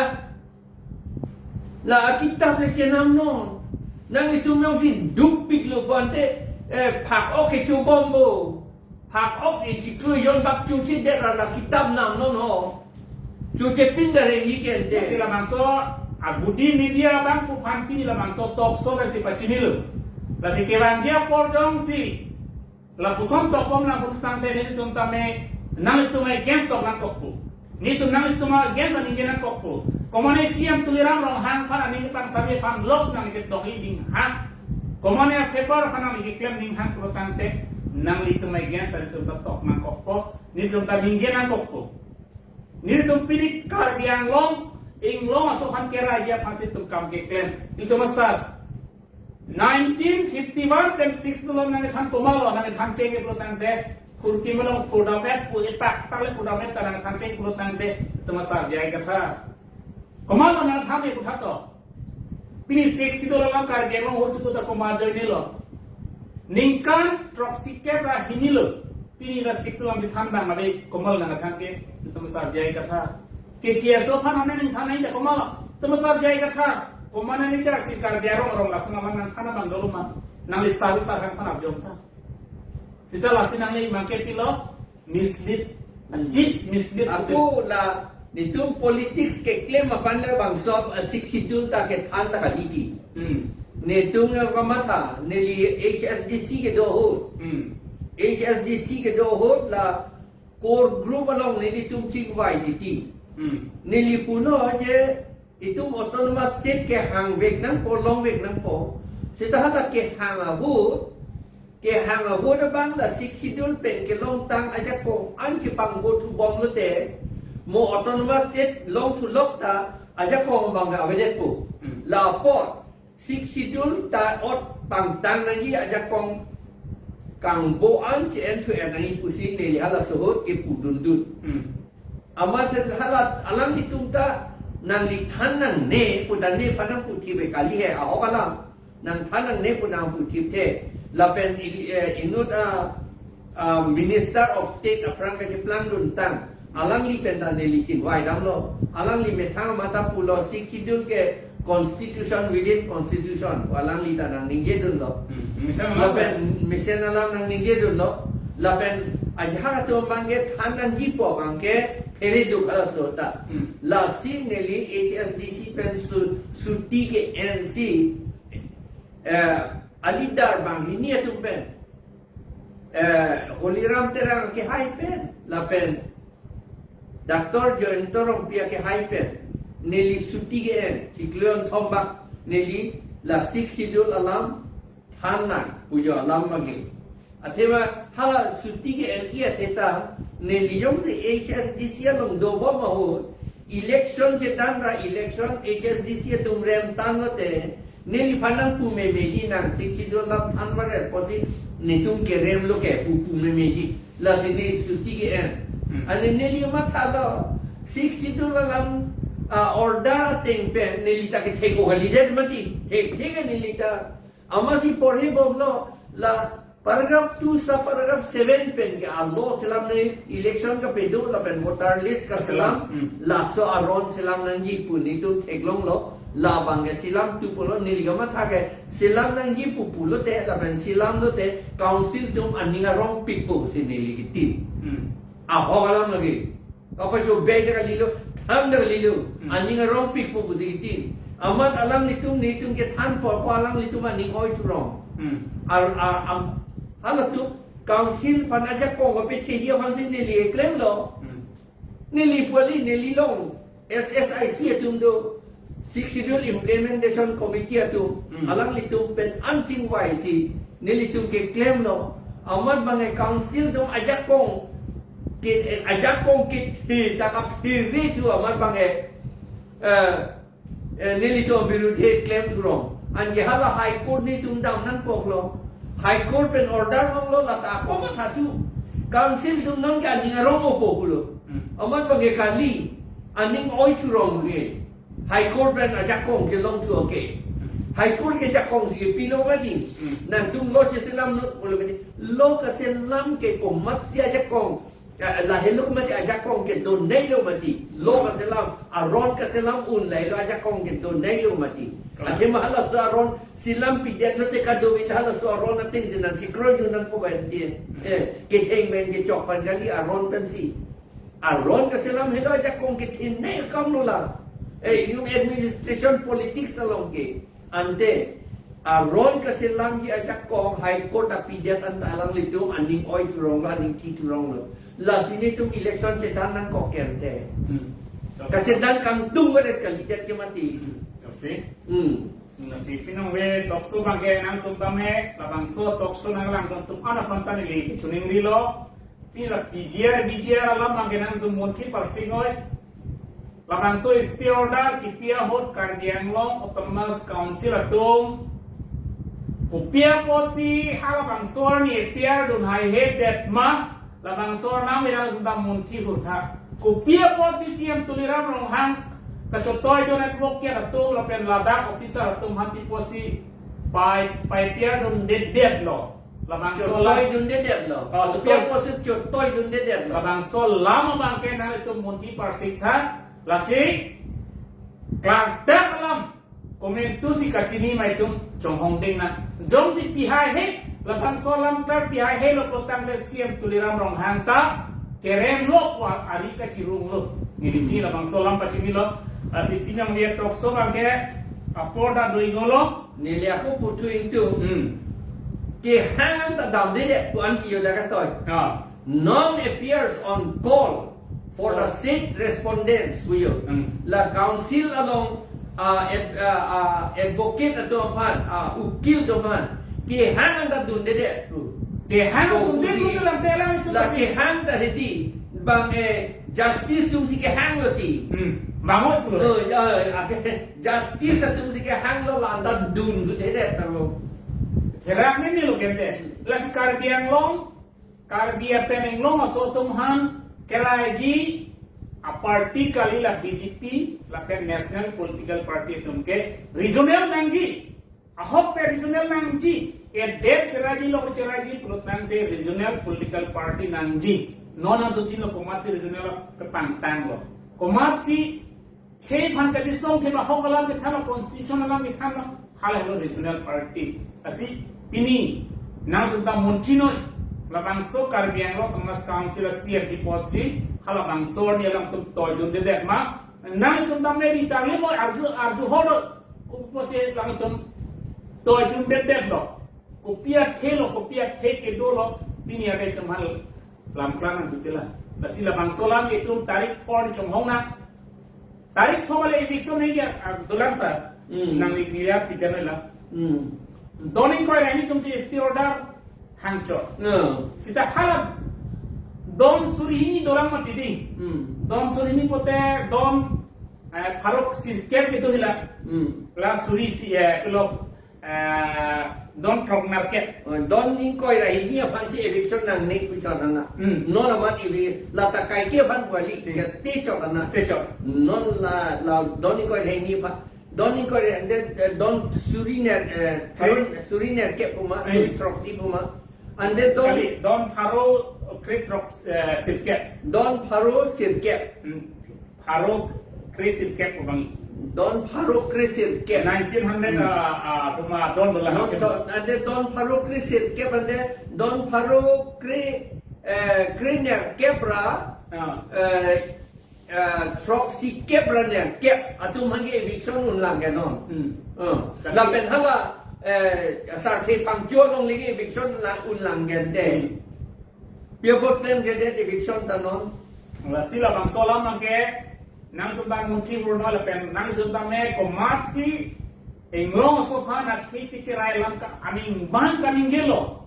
La akitap le chenam non. Nanglitum jongsi dukpik lo pu ante, eh, phak-ok ke chubom bo. Phak-ok e chiklo yon bak chuchi det ra la kitap nam non ho. Chuche pin da re ni kente. Si labangso agudi media abangphu aphan pini labangso talk show pensi pachinilo. Lasi kevangji apor jongsi lapuson tok pom nang putang te nelitum tame nanglitum against tok nangkokpo. Nelitum nanglitum against aningje nangkokpo. Komatne C M Tuliram Ronghang aphan aning pangsabi aphan loss nangli ketok ingding hang. Komatne favor aphan nangli keklem ning hang putang te nanglitum against nelitum ta tok nangkokpo. Nelitum ta ningje nangkokpo. Nelitum pini Karbi Anglong, Inglong aso aphan keraiji aphansi itum kam keklem. Itum asar. Nineteen fifty-one pen sixty-two along nangthan komatlo, nangthan cheng pulotangte, Kurti Malong Purdamet pu epak, takle Purdamet ta nangthan cheng pulotangte, itum asar J I Kathar. Komatlo nangthan e pu tha to. Pini sixty-two along Karbi Anglong ahut suku ta komat ajoine lo. Ningkan throksikep ra hini lo. Pini la sixty-two along kethan bang ave komatlo nangthan ke, itum asar J I Kathar. Kechi aso aphan amen nangthan ai ta komatlo. Itum asar J I Kathar. Komatne ningkan si Karbi arong arong lason aman nangthan abang dolo ma. Nangli salu sarhang aphan arjong tha. Seta lasi nangli mangke pilo mislead. Hmm. Chief mislead. Ako la nelitum politics keklem aphan le bangso a-Sixth Schedule ta kethan ta kali ki. Hmm. Nelitum kamatha, neli H S D C kedo ahut. Hmm. H S D C kedo ahut la core group along nelitum chingvai titi. Hmm. Neli pulo je itum autonomous state kehang vek nangpo, long vek nangpo. Seta hala kehang ahut, kehang ahut abang la Sixth Schedule pen kelongtang ajakong an chepangbo thubom lote, mo autonomous state long thulok ta ajakong abang avedet po. Hmm. La apot Sixth Schedule ta ot pangtang nangji ajakong kangbo an che-en thu-en nangji pusi neli halaso ahut kepudundun. Hmm. Amat se hala alanglitum ta nangli than nangne pu ta nephan nangputhip kali he, ahok alam. Nangthan nangne pu nangputhip the. Lapen ili, eh, inut a, a Minister of State aphrang kacheplangdun tang. Alangli pen ta neli chingvai damlo. Alangli methang mata pulo Sixth Schedule ke constitution within constitution. Alangli ta nangningjedunlo. Hmm, mesen alam. Lapen mesen alam nangningjedunlo. Lapen ajahak atum abangke than nangjipo abangke phere duk halaso ta. Hmm. Lasi neli H S D C pen su-, suti ke-ensi, eh, a-leader banghini atum pen Eh, Holiram Terang akehai pen, lapen Doctor Jayanta Rongpi akehai pen, neli suti ke-en, chiklo kethom bak, neli la Sixth Schedule alam than nang pu jo alam magi. Athema hala suti ke-en-i athe ta, neli jongsi H S D C along dobom ahut, election chetan ra election H S D C atum rem tanglote, neliphan nangpu memeji, nang Sixth Schedule alam than varet pusi netum kerem lo ke pu pu memeji. Lasi ne suti ke-en. Hmm. Ane neli mathalo, Sixth Schedule alam, ah, order ateng pen neli ta kethek-o kalidet mati. Thekthe ke neli ta. Amatsi porhibomlo, la paragraph two sub paragraph seven pen ke a-law selam ne, election kapedo lapen voter list kaselam, Hmm. laso aron selam nangji pu netum theklonglo, labang ke selam tu pulo, neli kamatha ke selam nangji pu pulote, lapen selamlote, council atum aning arongpikpo si neli kitin. Hmm. Ahok alam lagi. Apa jo bag kalilo, thang kalilo, Hmm. aning arongpikpo pusi kitin. Amat alanglitum, netum kethan apor, apor alanglitum aning oi thurong. Hmm. Ar, ar, am, halatum council aphan ajakong kapetheji aphansi neli keklemlo. Hmm. Neli pu kali, neli along S S I C atum do, Sixth Schedule Implementation Committee atum, Hmm. alanglitum pen anchingvaisi nelitum keklemlo. Amat bang ke council atum ajakong ke, ajakong kethe ta kaphere thu amat bang ke, eh, eh, nelitum abirudhe klem thurong. Anke hala High Court netum dam nangkoklo. High Court pen order longlo, lata ako matha thu. Council atum nang ke aning arong-opo pulo. Hmm. Amat bang ke kali, aning oi thurong ke. High Court pen ajakong kelong thu ke. High Court ke jakongsi kepilo mati. Hmm. Nangtum law cheselam non pulo mati. Law kaselam ke komatsi ajakong. Ya, lahelo mati ajakong kedonanglo mati. Law kaselam, aron kaselam un lahelo ajakong kedonanglo mati. Kalang. Athema halaso aron selam pidetlote kadokave ta halaso aron atengsi nangchekroidun nangpo ba enti. Hmm. Eh, ketheng pen kechok aphan kali, aron pensi. Aron kaselam helo ajakong kethenei akamlo la. Eh, itum administration politics along ke. Ante, aron kaselamji ajakong High Court apidet anta alanglitum aning oi thuronglo, aning thi thuronglo. Lasi netum election chetan nangkok ke ante. Hmm. Kachetan kangtung varet kalidet ke mati. Hmm. Oke. Hmm. Lasi pinong ve talk show abang ke nangtum tame, labangso talk show nanglang atum ana panta neli chiningrilo. Pini la P G R, V G R alam abang ke nangtum munthi parsing oi. Labangso stay order kipi ahut Karbi Anglong Autonomous Council atum kopi apotsi halabangso arni appear dun haihedet ma, labangso arnam ira atum ta munthi hurtha. Kopi apotsi C M Tuliram Ronghang kachotoi jo network ke atum lapen ladak officer atum hati apotsi pai, pai appear dundedetlo. Labangso Chotoi alam dundedetlo. Oh, Kopi chotoi. apotsi chotoi dundedetlo. Labangso alam abang ke nanglitum munthi parsing tha. Lasi klardak alam komantusi kachini ma itum chonghong ding nang. Jongsi pihaihe, labangso alam klar pihaihelo pulotangte C M Tuliram Ronghang ta keremlo pu ari kachirunglo. Neli pini labangso alam pachinilo. Lasi pinong dia talk show abang ke apor ta do-iklo. Neli ako puthu ingtung. Hmm. Kehang ta damdedet pu an kiyo da katoi. Ah. None appears on call for the Ah. said respondents, kuyo. Hmm. La council along, ah, ad-, ah, ah, advocate atum aphan, ah, ukil atum aphan kehang ta dundedet pu. Kehang Oh, dundedet pu di. Dalam telang itu La pasti. Kehang ta hedi, bang, eh, justice atumsi kehanglo ti. Hmm. Bangun pulo. Oh, ya, ya, justice atumsi kehanglo la anta dun dundedet tanglo. Therak nenelo kente. Lasi Karbi Anglong, Karbi apen Anglong aso atum aphan kelaiji aparty kali, la B J P lapen National Political Party atum ke regional nangji. Ahok pen regional nangji. Edet cheraiji, lo cheraiji pulotangte regional political party nangji. Non nangtujilo komatsi regional kepangtanglo. Komatsi khei aphan kachisong, khei ahok alam kethanlo, constitution alam kethanlo, halahelo regional party. Lasi pini nangtum ta munthinoi, labangso Karbi Anglong Autonomous Council a C M apotsi halabangso arni alangtum toi dundedet ma. Nangtum ta medi ta limo arju, arju holo. Kopi apotsi nangtum toi dundedetlo. Kopi athelo, kopi athe kedolo. Pini ake itum hal lam klang nangdetela. Lasi labangso alam itum tarik four chonghong nang. Tarik four le eviction ni dia, ah, dolang sa. Hmm. Nang declare pidan la. Hmm. Don ingkoi ra hini atum si stay order hangchot. Hmm. Seta hala don suri hini dolang mati di. Hmm. Don suri hini pote don, eh, pharo sirkep kedo hila. Hmm. La suri si, eh, pulo, eh, don throk nerkep. Oh, don ingkoi ra hini aphan si eviction nangne pu chot nang. Hmm. Non amat evi lata kaike aphan kali. Hmm. Ke stay chot nang. Stay chot. Non la, la don ingkoi ra hini aphan. Don ingkoi ra, ante, eh, don suri ner, eh, pharo, hmm, suri nerkep pu ma, hmm, suri throksi pu ma. Ante don, kali, don pharo kre throk, eh, sirkep. Don pharo sirkep. Hmm. Pharo kre sirkep pu bang. Don pharo kre sirkep. Nineteen hundred, hmm, ah, ah, atum adon dolang. Don, don, ante don pharo kre sirkep, ante don pharo kre, eh, kre nerkep ra, ah, eh, eh, throksikep ra nerkep atum aphan ke eviction unlang ke non. Hmm. Eh. Kasi lapen hala, eh, Sarthe Phangcho along le ke eviction la unlang ke te. Hmm. Pi apot klem kedet eviction ta non. Lasi labangso alam abangke nangtum ta munthi purno lapen nangtum tame komatsi inglong aso aphan akhei kecherai alam ke aning abang kaningjelo.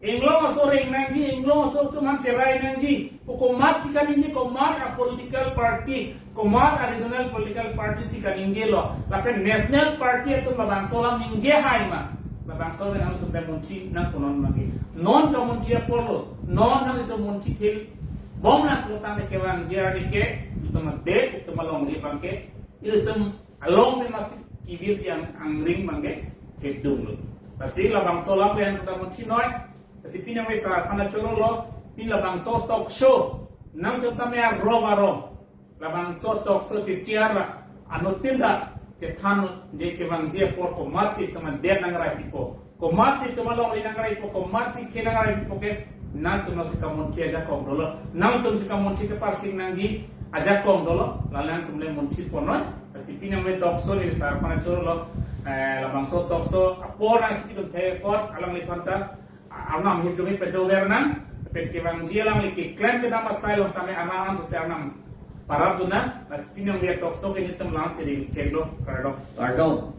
Inglong aso reng nangji, inglong aso atum aphan cherai nangji pu komatsi kaningje, komat a-political party, komat a-regional political party si kaningjelo. Lapen national party atum labangso alam ningje hai ma? Labangso le nangtum ta munthi nangpo non magi. Non kamunthi apotlo, non nangtum munthi thil bom nangpo tame kevangji arni ke itum adet, itum alongri abangke, itum along me masi kevirji ang-, angring abangke thekdunlo. Lasi labangso alam ke nangtum ta munthi noi. Lasi pini amesa aphan chorolo, pini labangso talk show nangtum tame arong arong labangso talk show T C R ra anuttin ta chethanji kevangji apor komatsi itum adet nangrai pipo, komatsi itum alongri nangrai pipo, komatsi khei nangrai pipo ke nangtum si kamunthi ajakong dolo, nangtum si kamunthi keparsing nangji ajakong dolo, la nangtum le munthi ponnoi. Lasi pini ame talk show ni sar aphan chorolo, eh, labangso talk show apor nangchikidun thek apot alangliphan ta Arnam hirjume pedo ver nang, pen kevangji alangli keklem kedam asai lo tame Arnam an sose Arnam parap dun nang, lasi pini ame talk show ke nelitum la-an si ring cheklo, kardom. Kardom.